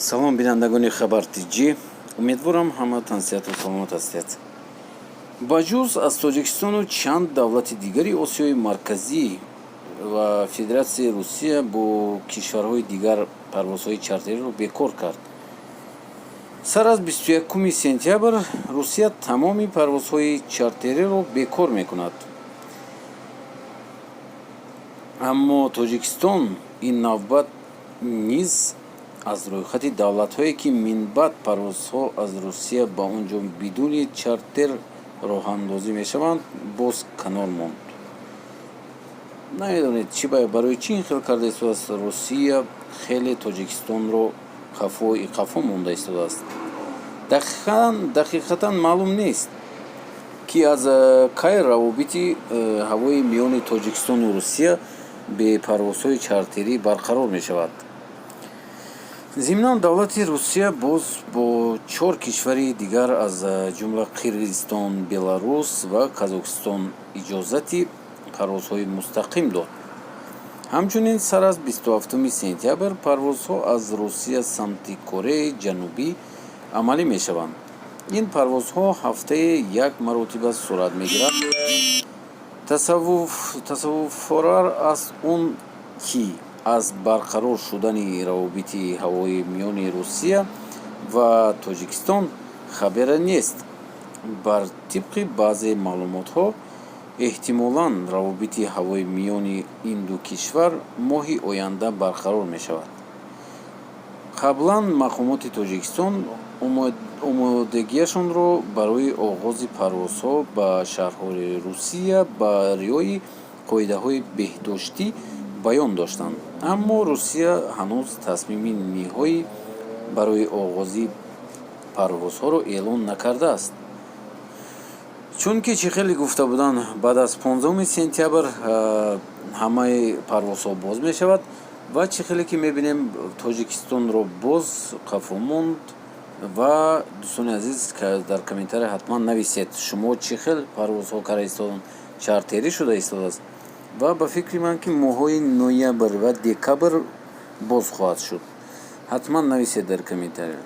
Салом, бинандагони Хабар Тҷ. Умедворам, ҳама тансиҳату саломат ҳастед. Ба ҷуз аз Тоҷикистону чанд давлати дигари Осиёи Марказӣ ва Федератсияи Русия бо кишварҳои дигар парвозҳои чартериро бекор кард. Сар аз 21 сентябр Русия тамоми парвозҳои чартериро бекор мекунад. Аммо Тоҷикистон ин навбат низ аз рӯйхати давлатҳое, ки минбаъд парвозҳо аз Русия ба он ҷо бидуни чартер роҳандозӣ мешаванд, боз канор монд. Намедонед, чӣ барои чӣ ин хел карда истодааст Русия? Хеле Тоҷикистонро қафои қафо монда истодааст. Дақиқатан маълум нест, ки аз кай равобити ҳавои миёни Тоҷикистону Русия бе парвозҳои чартерӣ барқарор мешавад. Зимнан, давлати Русия боз бо чор кишвари дигар, аз ҷумла Қирғизистон, Беларус ва Қазоқистон, иҷозати парвозҳои мустақим дод. Ҳамчунин, сар аз 27 сентябр парвозҳо аз Русия самти Кореяи Ҷанубӣ амалӣ мешаванд. Ин парвозҳо ҳафтае як маротиба сурат мегирад. Тасаввуфорар аст он, ки аз барқарор шудани равобити ҳавоӣ миёни Русия ва Тоҷикистон хабаре нест. Бар тибқи баъзе маълумотҳо, эҳтимолан равобити ҳавоӣ миёни ин ду кишвар моҳи оянда барқарор мешавад. Қаблан мақомоти Тоҷикистон омодагиашонро барои оғози парвозҳо ба шаҳрҳои Русия ба риояи қоидаҳои беҳдоштӣ баён доштанд, аммо Русия ҳанӯз тасмими ниҳоӣ барои оғози парвозҳоро эълон накардааст. Чунки чӣ хеле гуфта буданд, баъд аз 15 сентябр ҳамаи парвозҳо боз мешавад ва чӣ хеле ки мебинем, Тоҷикистонро боз қафо монд. Ва, дӯстони азиз, дар комментария ҳатман нависед, шумо чӣ хел парвозҳо карда истоданд, чартерӣ шуда истодааст. Ва ба фикри ман, ки моҳҳои ноябр ва декабр боз хоҳад шуд. Ҳатман нависед дар комментария.